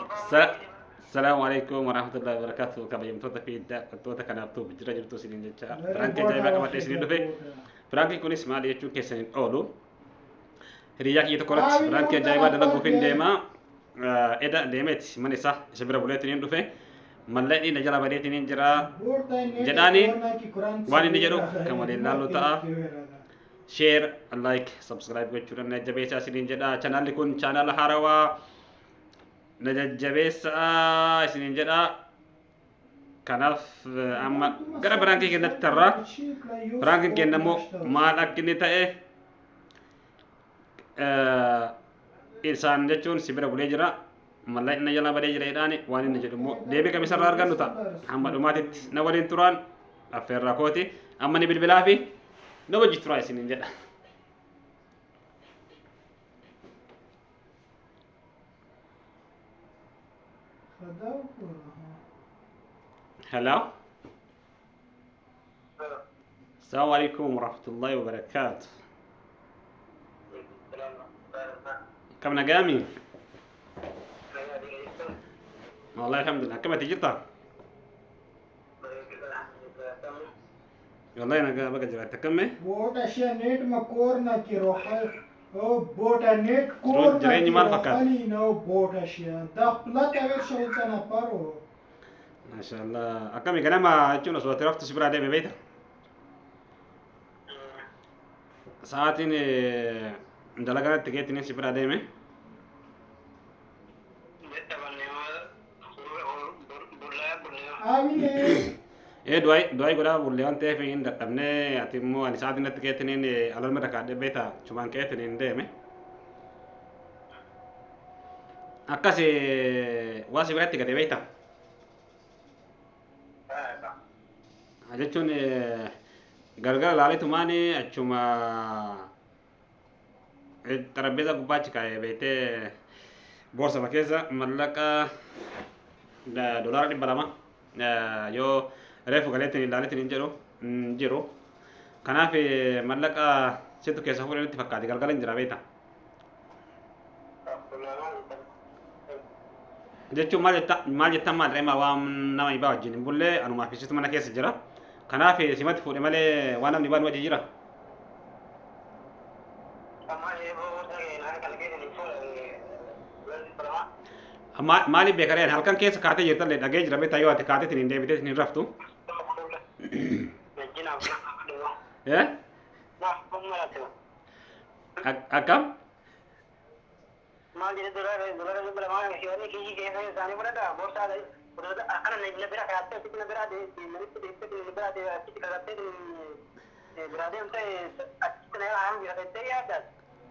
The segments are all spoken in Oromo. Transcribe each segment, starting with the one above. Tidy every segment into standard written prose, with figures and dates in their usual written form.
Salaamu alaikum warahmatullahi wabarakatuh. Kabajamtoota fi daawwattoota kanaaf jira jirtu isiniin jecha piraankii ajaa'ibaa qabadhee isiniin dhufe. Piraankiin kunis maali jechuun keessan hin oolu. Hiriyaa kiyya tokko irratti piraankii ajaa'ibaa dalaguuf hin deema. Eda deemeeti mana isaa isa bira buleetiin hin dhufe. Mallaqni na jala badeetiin hin jira. Jedhaani waan inni jedhu kan waliin laallu ta'a. Share, like, subscribe gochuudhaan na jajjabeessaa isiniin jedha. Chaanaalli kun chaanaala haarawaa na jajjabeessaa isiniin jedha. Kanaaf amma gara piraankii keenyatti tarraa. Piraankiin keenya immoo maal akka inni ta'e isaan jechuun si bira bulee jira. Mallaqni na jala badee jira jedhaani waan inni jedhu immoo deebii kamisarraa argannu ta'a. Hamma dhumaatitti na waliin turaan affeerraa kooti. Amma ni bilbilaa fi na wajji turaa isiniin jedha. Hello. Assalamu alaikum warahmatullahi wabarakatuh. Kam nagami? والله الحمد لله. كم تجرتا؟ والله انا بقى جرات كم؟ بوت اشياء نت مكور نا کی روحل او بوت نت کور نا کی روحلی نو بوت اشياء دخلت اگر شلتا نا پرو. ما شاء الله. اكم كلام تشونس وترفت سبرا دي بيتا ساعتين دلقات تكيتني سبرا دي. Ee du'aa godhaa bullee waan ta'eef hin dadhabnee ati immoo ani sa'aatiin natti keettiniin alarma dhakaadhee beektaa chumaan keettiniin deeme. Akkas waa si biratti gate beektaa. Jechuun gargara laaleetumaan achuma xarapheezaa gubbaa achi kaa'ee beektee boorsa keessa mallaqa $200 yoo reefu galeetiin ilaaleetiin hin jedhu hin jiru. Kanaaf mallaqa situ keessa fuudhee nutti fakkaate galgala hin jira beektaa. Jechuun maal jettan maal reema waan nama dhibaa wajjin hin bullee anumaaf isitu mana keessa jira. Kanaaf simatti fuudhe malee waan namni dhibaan wajji jira. Maaliif beekareen halkan keessa kaatee jirtallee dhagee jira beektaa yoo ati kaateetiin hin deebiteetiin hin raftu. Akkam?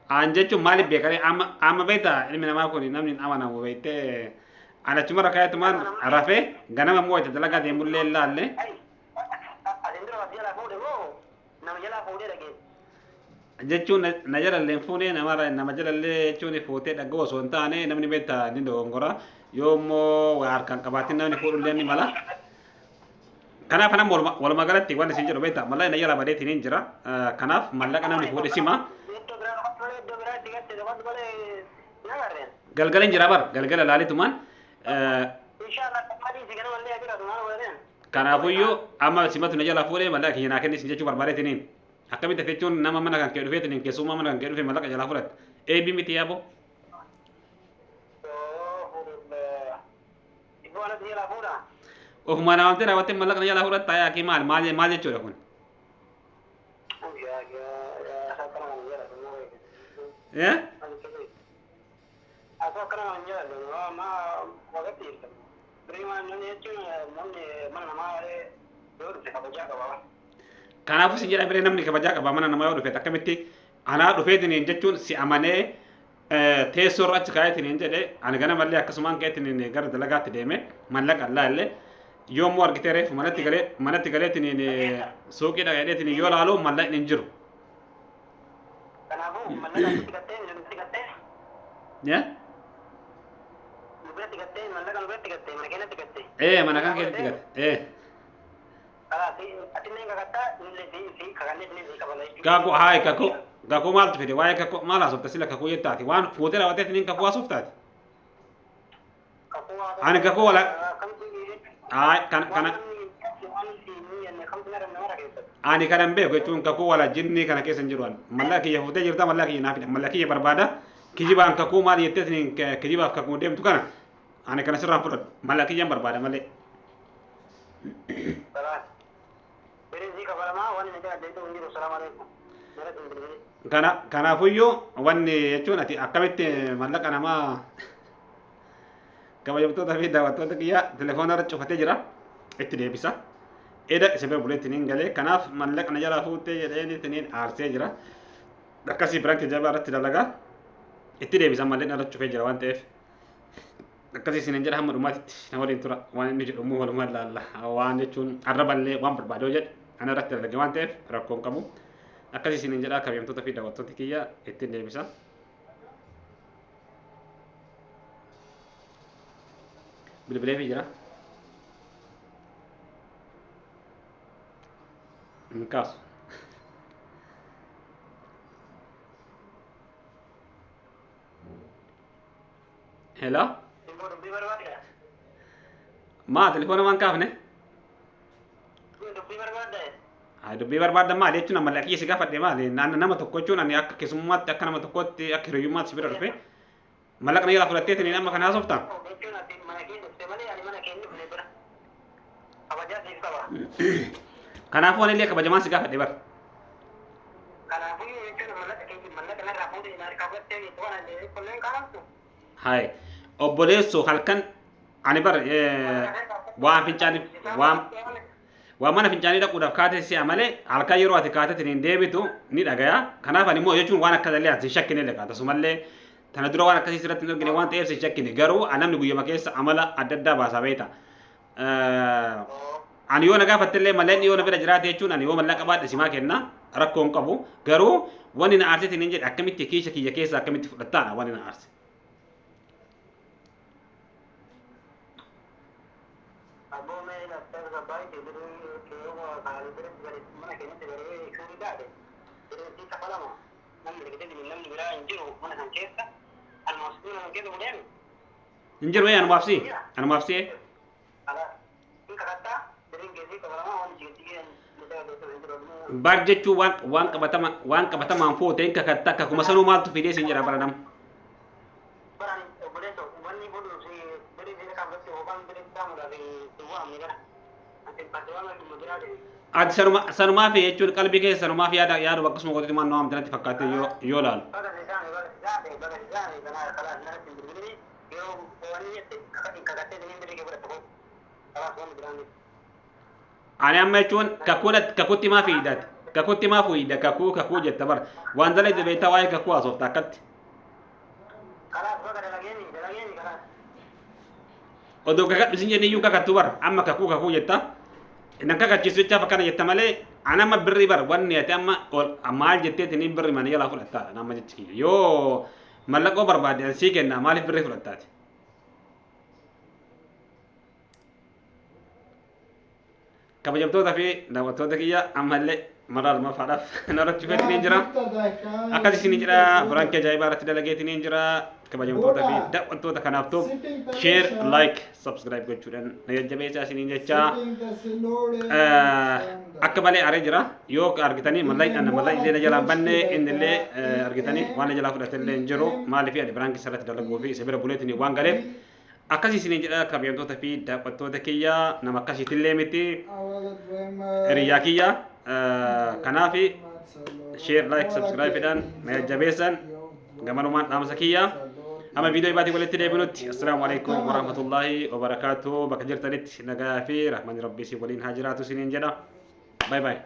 An jechuun maaliif beekaree amma beektaa ilmi namaa kun namni hin amanamu beektee ani achuma rakkaatumaan rafee ganama immoo itti dalagaa deemullee ilaalle. Jechuun na jalallee fuunee nama jalallee jechuun fuutee dhaga'u osoo hin taane namni beektaa ni dogongora yoo immoo waa harkaan qabaatin namni fuudhullee ni mala. Kanaaf nama walumaa galatti waan isin jedhu beektaa mallaqa na jala badeetiin hin jira. Kanaaf mallaqa namni fuudhe sima. Galgala hin jira bar galgala laaleetumaan. Kanaafuyyuu amma simatu na jala fuudhee mallaqa kiyya naa kennis jechuu barbaadeetiniin. Akkamitti jechuun nama mana kan kee dhufeetiniin keessummaa mana kan kee dhufe mallaqa jalaa fudhatte. Eebbi miti yaaboo. Ofuma naamtee raawwattee mallaqa na jalaa fudhatta yaakii maal maal jechuudha kun? Kanaafuu sin jedha biree namni kabajaa qaba mana namaa yoo dhufe akkamitti anaa dhufeetiniin jechuun si amanee teessoo irra achi kaa'eetiniin jedhe ani ganamallee akkasumaan ka'eetiniin gara dalagaatti deeme mallaqa allaa illee yoo immoo argitee reefu manatti galeetiniin suuqii dhaqeetiniin yoo laalu mallaqni hin jiru. Kanaafuu mallaqa nutti gattee nutti gattee. Nu biratti gattee mallaqa nu biratti gattee mana keenyatti gattee. Ee mana kan keessatti gatte ee. Kakuu haay kakuu kakuu maaltu fide waa'ee kakuu maal haasofta sila kakuu jettaati waan fuutee raawwatteetiin kakuu haasoftaati. Ani kakuu wala kana ani kanan beeku jechuun kakuu wala jinnii kana keessa hin jiru ani. Mallaqa kiyya fuutee jirta, mallaqa kiyya naaf fida. Mallaqa kiyya barbaada. Kijibaan kakuu maal jettee kijibaaf kakuu deemtu kana ani kana sirraan fudhadhu. Mallaqa kiyyaan barbaada malee. Kana kanaafuyyuu wanni jechuun ati akkamitti mallaqa namaa kabajamtoota fi daawwattoota kiyya telefoona irra cufatee jira itti deebisa. Eda isa bira buleetti niin galee kanaaf mallaqa na jalaa fuutee jedheen ittiin aarsee jira. Akkasii prank jabaa irratti dalagaa itti deebisa mallee irra cufee jira waan ta'eef. Akkasii isiniin jedha hamma dhumaatitti na waliin tura waan inni jedhu immoo walumaan laalla waan jechuun arraballee waan barbaade yoo jedhe ana irratti dalage waan ta'eef rakkoo hin qabu. Akkasii isiniin jedha kabajamtoota fi daawwattoota kiyya ittiin deebisa. Bilbileefi jira. Hin kaasu. Hello? Maa telefoona waan kaafne? Dubbii barbaadda maali jechuun mallaqa kiyya si gaafadhe maali? Nama tokko jechuun ani akka keessummaatti akka nama tokkootti akka hiriyyummaatti si bira dhufe mallaqa na jalaa fudhattee tiniin amma kana haasofta? Kanaafuu ani illee kabajamaan si gaafadhe bar. Hai obboleessoo halkan ani bar waan fincaanii waan waan mana fincaanii dhaquudhaaf kaatee si'a malee halkan yeroo ati kaatee tiniin deebitu ni dhagaya. Kanaaf ani immoo jechuun waan akkasallee ati hin shakkine illee akkasumallee tana dura waan akkasii sirratti hin argine waan ta'eef si hin shakkine garuu namni guyyama keessa amala adda addaa baasaa beekta. Ani yoo na gaafatte illee malleen yoo na bira jiraate jechuun ani yoo mallaqa baadhe simaa kenna rakkoo hin qabu garuu wanni na aarsite niin jedhe akkamitti kiisha kiyya keessa akkamitti fudhattaadha wanni na aarse. Hin jiru anumaaf si anumaaf si. Bar jechuun waan waan qabatama waan qabatamaan fuute hin kakatta akkuma sanuu maaltu fidee siin jedha bara nama. Ati sanuma sanumaa fi jechuun qalbii keessa sanumaa fi yaada yaadu akkasuma gootetti maan nama amtanatti fakkaate yoo yoo laalu. Ani amma jechuun kakuudha kakuutti maa fiidaati kakuutti maa fuuyida kakuu kakuu jetta bara waan dalayte beektaa waa'ee kakuu haasofta akkatti. Odoo kakadhu sin jenne iyyuu kakattu bara amma kakuu kakuu jetta. Nan kakachiisu jechaaf akkana jetta malee ani amma birrii bara wanni ati amma maal jetteetiin birrii mana jalaa fudhattaadha nama jechi kiyya yoo mallaqoo barbaadde ani sii kenna maaliif birrii fudhattaati. Kabajamtoota fi daawwattoota kiyya ammallee maraa lammaffaadhaaf narratti dhufeetiin jira. Akkas isin jira prank ajaa'ibaa irratti dalageetiin jira. Kabajamtoota fi daawwattoota kanaaf ta'u share, like, subscribe gochuudhaan na jajjabeessaa isiniin jecha. Akka malee aaree jira yoo argitanii mallaqni mallaqni illee na jalaa hin banne inni illee argitanii waan na jalaa fudhate illee hin jiru maaliif ani prank irratti dalaguu fi isa bira buleetiin waan galeef akkasii isiniin jedha. Kabajamtoota fi daawwattoota kiyya nama akkasiitillee miti hiriyyaa kiyya kanaaf share, like, subscribe dhaan na jajjabeessan gamanumaan dhaamsa kiyya. Amma viidiyoo ibaatii walitti deebinutti assalaamu alaikum warahmatullaahi wabarakaatuh. Bakka jirtanitti nagaa fi rahmanni rabbii isin waliin haa jiraatu isiniin jedha. Bye bye.